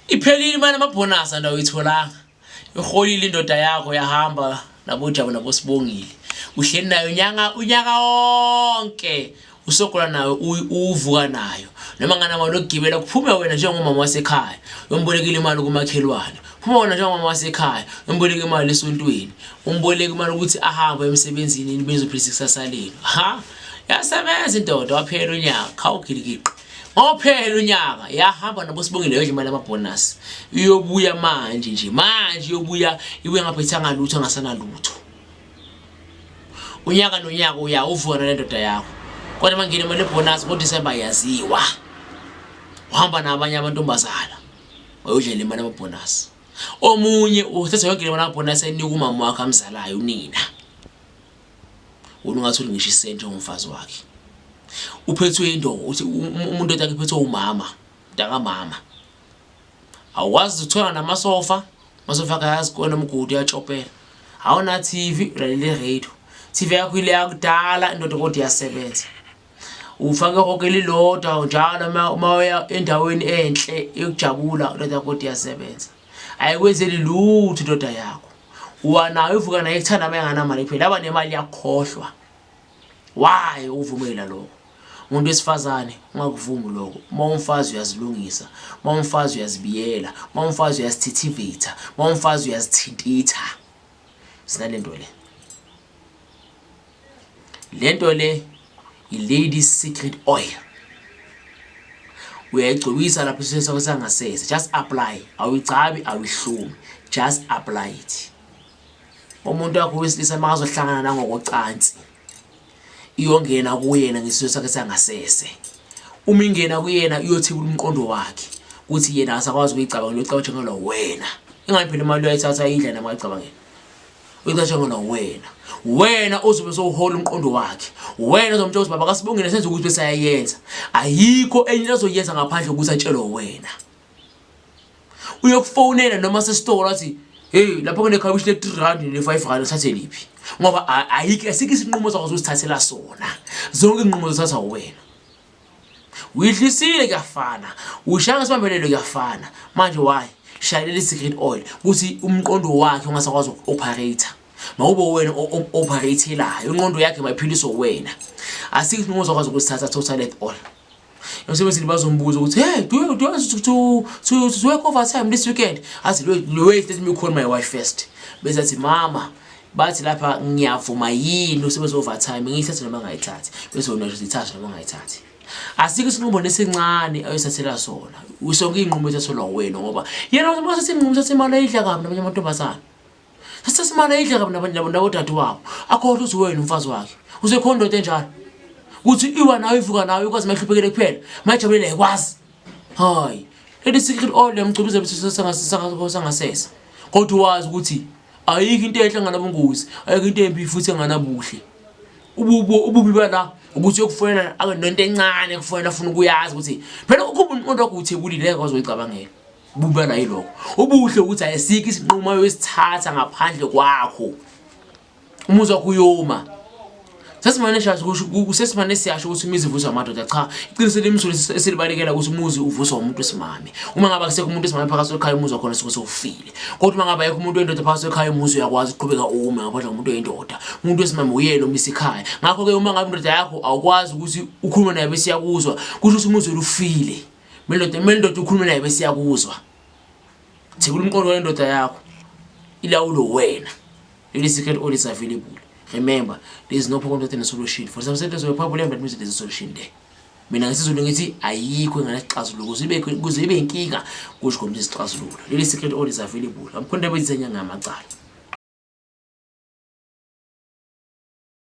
Iphelile imali amabhonasi anto awuyitholanga. Iholile indoda yakho yahamba naboJabu naboSibongile. Uhleli nayo unyaka unyaka wonke usogola nayo uvuka nayo. Noma nganamali yokugibela kuphume wena njengomama wasekhaya uyombolekile imali kumakhelwane. Phuma wena njengomama wasekhaya uyomboleka imali esontweni. Umboleka imali ukuthi ahambe emsebenzini nibezophilisa ikusasa lenu. Ha? Yasebenza indoda waphela unyaka khawugiligiqi. Ngophela unyaka yahamba noBosibongile yodla imali yamabhonasi. Iyobuya manje nje, manje iyobuya ibuya ngaphethanga lutho ngasanalutho. Unyaka nonyaka uya uvuka nale ndoda yakho. Kodwa mangena imali yebhonasi ngoDisemba yaziwa. Uhamba nabanye amantombazana. Wayodlela imali yamabhonasi. Omunye uthatha yonke le mali yamabhonasi enika umama wakhe amzalayo unina. Wena ungatholi ngisho isenti njengomfazi wakhe. Uphethwe indoda uthi umuntu othi uphethwe umama, mntakamama. Awukwazi ukuthola namasofa, amasofa akhe ayazi kona umgodi uyatshopela. Awuna TV, ulalela i-radio. TV yakho ile yakudala indoda kodwa iyasebenza. Ufake ihoko elilodwa njalo uma uya endaweni enhle yokujabula indoda kodwa iyasebenza. Ayikwenzeli lutho indoda yakho. Uwanayo uvuka naye ekuthanda uma enganamali kuphela aba nemali yakukhohlwa. Why uvumela lokho? Umuntu wesifazane ungakuvumi lokho. Uma umfazi uyazilungisa, uma umfazi uyazibiyela, uma umfazi uyazithithivitha, uma umfazi uyazithintitha. Sinalento le. Lento le i-ladies secret oil. Uyayigcobisa lapho isitho sakho sangasese. Just apply. Awuyigcabi, awuyihlumi. Just apply it. Umuntu wakho wesilisa makazohlangana nangokocansi iyongena kuyena ngesitho sakhe sangasese. Uma ingena kuyena iyothibula umqondo wakhe ukuthi yena akasakwazi ukuyicabangela, uyicabangelwa wena. Ingani phela imali uyayithatha idla noma ayicabangela. Uyicatshangelwa wena. Wena ozobe sowuhola umqondo wakhe. Wena ozomtshela ukuthi baba kaSibongile senze ukuthi bese ayayenza. Ayikho enye into azoyenza ngaphandle kokuthi atshelwe wena. Uyokufonela noma sesitolo athi hey lapho kunekhabishi le-3 rand ne-5 rand uthathe liphi? Ngoba ayikho asikho isinqumo ozakwazi ukuzithathela sona. Zonke izinqumo zothatha wena. Uyidlisile kuyafana, uyishaya ngesibambelelo kuyafana. Manje why? Shayelela i-secret oil ukuthi umqondo wakhe ungasakwazi uku-operate. Mawube wena o-operate-elayo, ingqondo yakhe mayiphiliswe wena. Asikho isinqumo ozokwazi ukusithatha total at all. Emsebenzini bazombuza ukuthi hey do you want to work overtime this weekend? Athi wait, let me call my wife first. Bese athi mama bathi lapha ngiyavuma yini usebenza overtime ngiyithathe noma ngayithathi, bese wena usho ithathe noma ngayithathi. Asikho isinqumo nesincane ayosithathela sona. Usonke inqumo ethathelwa wena ngoba yena uma sethe inqumo sethe imali ayidla kabi nabanye amantombazane. Sase imali ayidla kabi nabanye nabodadewabo. Akhohlwa ukuthi wena umfazi wakhe. Usekhona indoda enjalo. Kuthi iwa nayo ivuka nayo ikwazi mayihluphekele kuphela. Mayijabulele ayikwazi. Hayi. Leli secret oil yamgcobisa bese sangasese. Kodwa wazi ukuthi ayikho into enhle enganabungozi, ayikho into embi futhi enganabuhle. Ububi bala ukuthi uyokufonela ake nento encane ekufonela afuna ukuyazi ukuthi phela ukhuba umqondo wakho uthebulile ngeke waze uyicabangela. Ububi bala yilokho. Ubuhle ukuthi ayisikho isinqumo oyosithatha ngaphandle kwakho. Umuzi wakho uyoma. Sesimane siyasho ukuthi sesimane siyasho ukuthi imizi ivuswa amadoda. Cha, iqiniso limsulwa esilibalekela ukuthi umuzi uvuswa umuntu wesimame. Uma ngabe akusekho umuntu wesimame phakathi kwekhaya umuzi wakhona suke sewufile. Kodwa uma ngabe ayekho umuntu wendoda phakathi kwekhaya umuzi uyakwazi ukuqhubeka ume ngaphandle komuntu oyindoda. Umuntu wesimame uyena omisa ikhaya. Ngakho-ke uma ngabe indoda yakho awukwazi ukuthi ukhulume naye bese iyakuzwa, kusho ukuthi umuzi wena ufile. Kumele indoda ukhulume naye bese iyakuzwa. Thibula umqondo wendoda yakho. Ilawulo wena. Leli secret oil is available. Remember, there is no problem without a solution. For some centers of a problem, that means there's a solution there. Mina ngesiZulu ngithi ayikho enganasixazululo kuze ibe inkinga kusho khona isixazululo. Leli secret oil is available. Amkhonto abezisenyanga amacala.